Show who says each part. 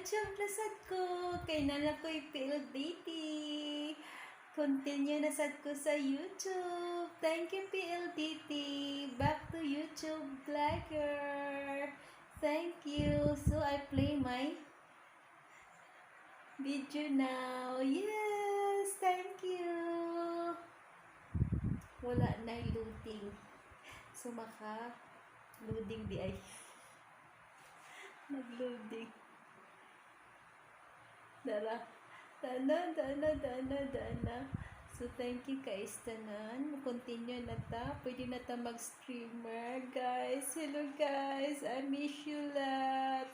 Speaker 1: Nag-YouTube na sad ko. Kay naa na ko'y PLDT. Continue na sad ko sa YouTube. Thank you, PLDT. Back to YouTube vlogger. Thank you. So, I play my video now. Yes, thank you. Wala na yung loading. So, maka loading diay. Nag-loading. Dara. Dana, dana, dana, dana. So, thank you guys tanan. Continue na ta. Pwede na ta mag-streamer, guys. Hello, guys. I miss you lot.